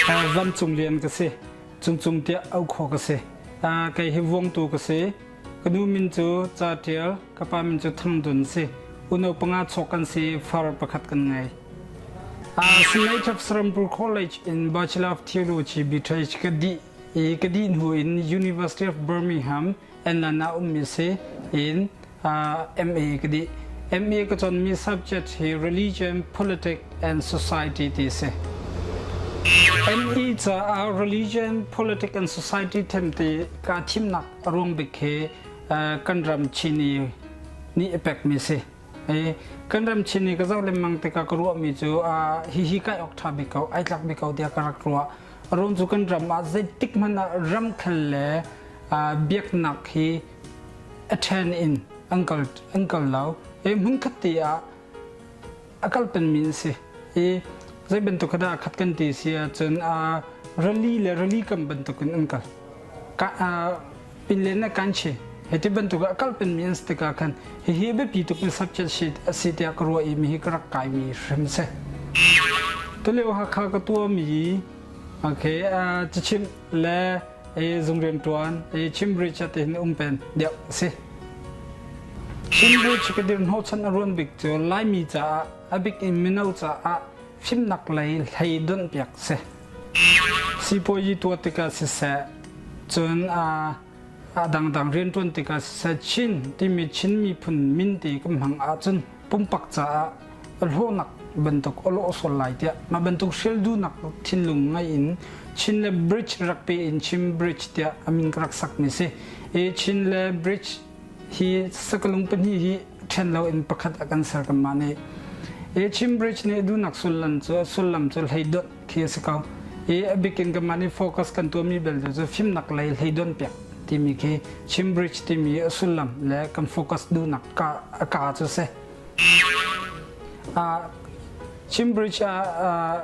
Vancung lian ka si. Cungcung tiah auh khawh ka si. Kei hi vuangtu ka si. Ka nu min cu Ca Ṭial, ka pa min cu Thang Dun si. Unau panga chawk kan si i far pakhat kan ngei. St. of Serampore College in Bachelor of Theology BTH ka dih i ka dih hnu in University of Birmingham England ah ummi si in MA ka dih. MA ka cawnmi subject hi Religion, Politics and Society ti si. ME caah Religion, Politics and Society them ti kaa thimnak a ruang bik hi kan ram Chin i nih a pekmi si. Kan ram Chin i ka zoh lengmang tikah ka ruahmi cu hihi kai awk ṭha bik ko, ai tlak bik ko tiah ka rak ruah. A ruang cu kan ram ah zeitik hmanh ah ramkhel le biaknak hi a ṭhen in an kal an kal lo. I hmunkhat te ah a kal penmi an si. I zei bantuk dah khat kan ti si ahcun rali le rali kam bantukin an kal. Ka pinlen le kanchi hiti bantuk a kal penmi an si tikah khan hihi biapi tukmi subject sheet a si tiah ka ruah i mi hi ka rak kaimi hrim si. Tulio Hakha ka tuahmi okay cachimh le zung rianṭuan Cambridge ah tihin um pen deuh a si. Cambridge ka dir hnawhchan a ruan bik cu Laimi caah a bik in mino caah fimnak lei hlei donh piak si. Sipuazi tuah tikah siseh, cun a dangdang rianṭuan tikah siseh Chin timi Chin miphun min ti kan hmang ahcun pumpak caah a hlawhnak bantuk a lawh sual lai tiah mah bantuk hrial duhnak thinlung ngei in Chin le Bridge rak pe in Chin Bridge tiah a min ka rak sakmi si. I Chin le Bridge hi sakalung pahnih hi ṭhen lo in pakhat a kan ser kanmah nih. I Chin Bridge nih duhnak sullam cu sullam cu hleidonh khi a si ko. I a bik in kanmah nih focus kan tuahmi belte cu fimnak lei hleidonh piak timi khi Chin Bridge timi a sullam le kan focus duhnak ka a ka cu si. Chin Bridge ah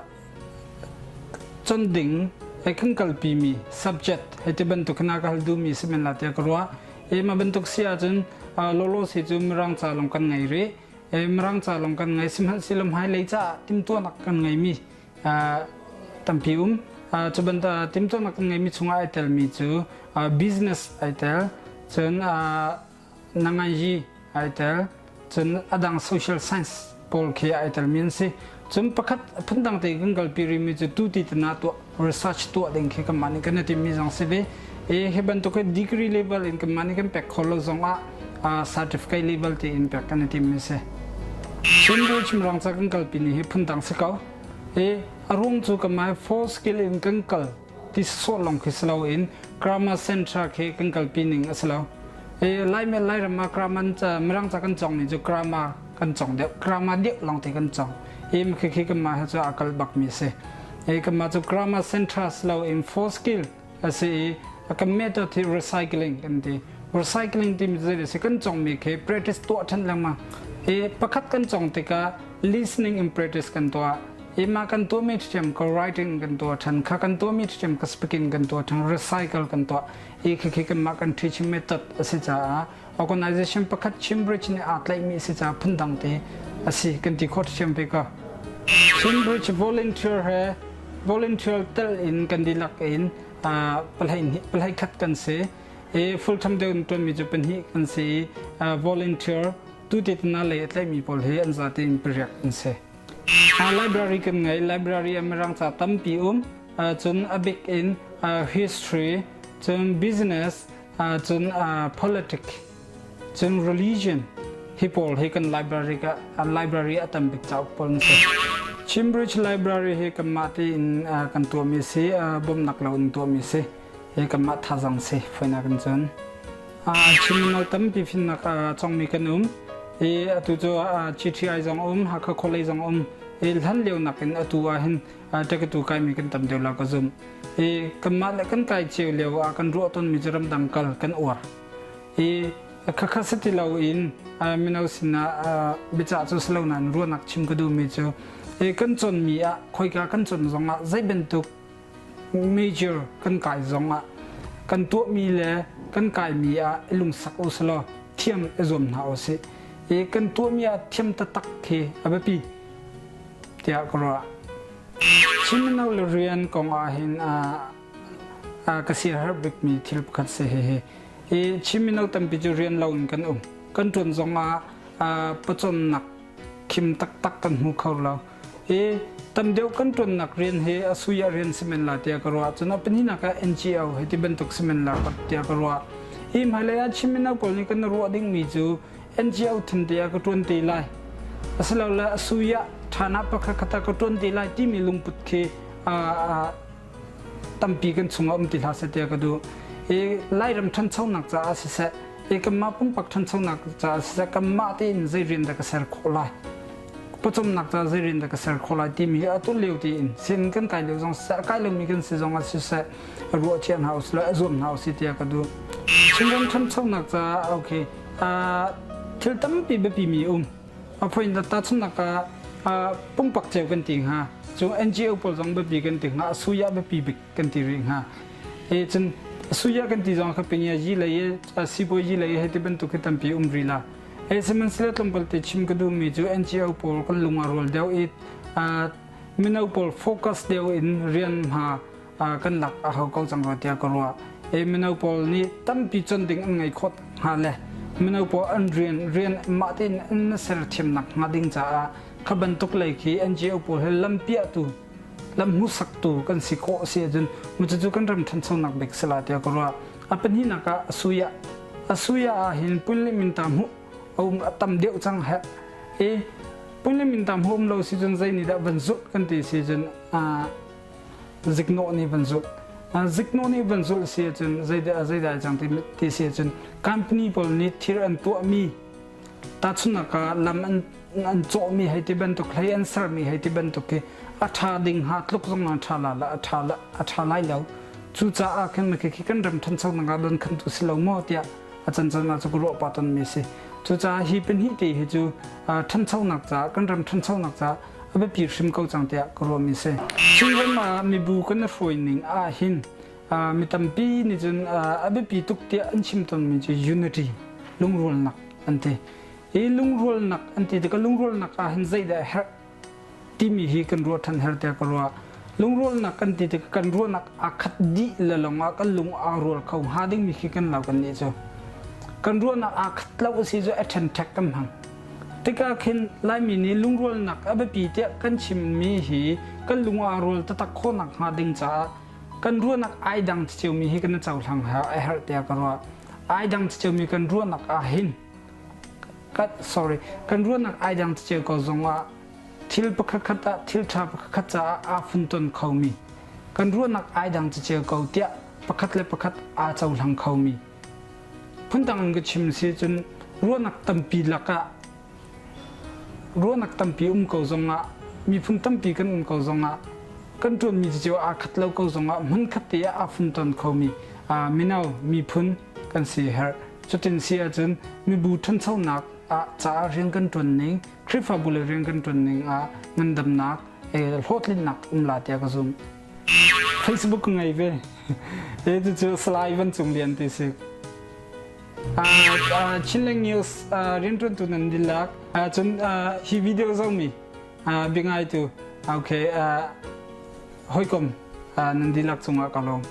con ding he kan kalpimi subject hei ti bantuk na ka hal duhmi si men la tiah ka ruah. E ma bantuk si ahcun lolo si cu mirang ca lawng kan ngei rih. E mirang ca lawng kan ngei sihmanhsehlaw hmailei caah timhtuahnak kan ngeimi tampi um. Cu bantuk timhtuahnak kan ngeimi chungah ai telmi cu business ai tel, cun nanganyi ai tel cun adang social science pawl khi ai telmi an si cun pakhat phundang te kan kalpi rihmi cu tu ti tana tuah research tuah ding khi kanmah nih kan i timmi zong si ve e hi bantuk hi degree level in kanmah nih kan pek kho lo zong ah certificate level te in pek kan i timmi si Chinbu chimrang ca kan kalpi ni hi phundang si ko e a ruang cu kanmah four skill in kan kal ti sawh lawng khi si loin grammar center khi kan kalpi ning a si lo. E, Laimi Lairam ah grammar ca Mirang ca kan cawng ni cu grammar kan cawng deuh grammar deuh lawng te kan cawng. E khi khi kanmah he cu a kal bak mi si. E kanmah cu grammar center si loin four skill a si i a kan method hi recycling kan ti. Recycling timi cu zei si kan cawng mi khi practice tuah ṭhan lengmang. E pakhat kan cawng tikah listening in practice kan tuah. Ima kan tuahmi ṭhiam ko writing kan tuah ṭhan kha kan tuahmi ṭhiam ka speaking kan tuah ṭhan recycle kan tuah i khi kanmah kan teaching method a si caah organization pakhat Cambridge nih aa tlaihmi a si caah phundang te a si kan ti khawh ṭhiam ve ko. Cambridge volunteer he volunteer tel in kan dihlak in palhai khat kan si i full time deuh in ṭuanmi cu pahnih kan si i volunteer tu te na lei a tlaihmi pawl hi an zate in pariat an si. Library kan ngei. Library ah Mirang ca tampi um. Cun a bik in history, cun business, cun politics, cun religion hi pawl hi kan library ka library a tam bik cauk pawl an si. Cambridge Library hi kanmah tein kan tuahmi si, bawmhnak lo in tuahmi si. Hi kanmah thazang si foinak in cun. Chin mino tampi fimnak congmi kan um. I atu cu GTI zong um, Hakha College zong um. I hlan lio nakin atu ah hin ṭekatu kaimi kan tam deuh la ka zumh. I kanmah le kan kai cio lio ah kan ruah tawnmi cu ramdang kal kan uar. I khakha si ti loin mino sinah biacah cu si lo nain ruahnak chim ka duhmi cu i kan cawnmi ah khoika kan cawn zongah zei bantuk major kan kai zongah kan tuahmi le kan kaimi ah i lungsak u selaw thiam i zuam hna u sih. I kan tuahmi ah thiam taktak khi a biapi tiah ka ruah. Chin mino le rian kong ah hin ka siaherh bikmi thil pakhat si hihi. I Chin mino tampi cu rian lo in kan um. Kan ṭuan zong ah pawcawmnak khim taktak kan hmu kho lo. I tam deuh kan ṭuannak rian hi a sui ah rian si men la tiah ka ruah. Cun a pahnihnak ah NGO hi ti bantuk si men la tiah ka ruah. Hi hmailei ah Chin mino pawl nih kan ruah dingmi cu NGO thim te ah ka ṭuan te lai. Asilole a sui ah ṭhan ah pakhat khat ah ka ṭuan te lai timi lungput khi tampi kan chungah um ti hlah seh tiah ka duh. I Lairam ṭhanchonak caah siseh, i kanmah pumpak ṭhanchonak caah siseh, kanmah tein zei rian dah ka ser khawh lai, pawcawmnak caah zei rian dah ka ser khawh lai timi hi atu lio tein sin kan kai lio zong siseh, a kai lomi kan si zong ah siseh, ruah cia hna usih law a zuam hna usih tiah ka duh. Chinram ṭhanchonak caah okay, thil tampi biapi mi um. A phoin tahchunhnak ah pumpak cio kan ti hnga. Cu NGO pawl zong biapi kan ti hnga, a sui ah biapi bik kan ti rih hnga. E cun sui ah kan ti zong kha pingia yi lei i sibawi yi lei hei ti bantuk hi tampi um rih la. E sihmanhsehlaw tlawmpal te chim ka duhmi cu NGO pawl kan lung a rual deuh i mino pawl focus deuh in rian hma kan lak a hau ko cang rua tiah ka ruah. E mino pawl nih tampi chon ding an ngei khawt hnga le mino pawl an rian rian mah tein an ser thiamnak hnga ding caah kha bantuk lei khi NGO pawl he lam piahtu lam hmuhsaktu kan si khawh si ahcun cucu kan ram ṭhanchonak bik si la tiah ka ruah. A pahnihnak ah asuya asuya ah hin punle minta hmuh a um a tam deuh cang he e punle minta hmuh um lo si cun zei nih dah van zulh kan ti si cun ziknawh nih van zulh. Ziknawh nih van zulh si ahcun zeidah zeidah cang ti si ahcun company pawl nih thil an tuahmi tahchunhnak ah lam an an cawhmi hei ti bantuk hlei an sermi hei ti bantuk hi a ṭha ding hnga tluk zong a ṭha la a ṭha a ṭha lai lo. Cucaah khin khi kan ram ṭhanchonak ah don khantu si lo maw tiah a cancan ah cu ka ruah pah tawnmi a si. Cucaah hi pahnih te hi cu ṭhanchonak caah kan ram ṭhanchonak caah a biapi hrim ko cang tiah ka ruahmi a si. Chinram ah mibu kan i hruai ning ah hin mi tampi nih cun a biapi tuk tiah an chim tawnmi cu unity lungrualnak an ti. Hi lungrualnak an ti tikah lungrualnak ah hin zeidah a herh timi hi kan ruah ṭhan her tiah ka ruah. Lungrualnak kan ti tikah kan ruahnak aa khat dih le lawngah kan lung aa rual kho hnga dingmi khi kan lo kan nih cu. Kan ruahnak aa khat lo a si cu a ṭhenṭhek kan hmang. Tikah khin Laimi nih lungrualnak a biapi tiah kan chimmi hi kan lung aa rual taktak khawhnak hnga ding caah kan ruahnak ai dang ciomi hi kan i cohlang a herh tiah ka ruah. Ai dang ciomi kan ruahnak ah hin kan sorry kan ruahnak ai dang cio ko zongah thil pakhatkhat ah thil ṭha pakhatkhat caah aa funton khomi kan ruahnak ai dang cio ko tiah pakhat le pakhat aa cohlang khomi Phundang in ka chim si cun ruahnak tampi lakah ruahnak tampi um ko zongah miphun tampi kan um ko zongah kan ṭuanmi cio aa khat lo ko zongah hmunkhat te ah aa funton khomi mino miphun kan si herh. Cutin si ahcun mibu ṭhanchonak ah caah rian kan ṭuan ning, Khrihfabu le rian kan ṭuan ning ah ngandamnak, hlawhtlinnak um la tiah ka zumh. Facebook ka ngei ve. E cucu Salai Van Cung Lian ti si. Chinland News rianṭuantu nan dihlak. Cun hi video zohmi biangaitu okay hawikom nan dihlak cungah ka lawm.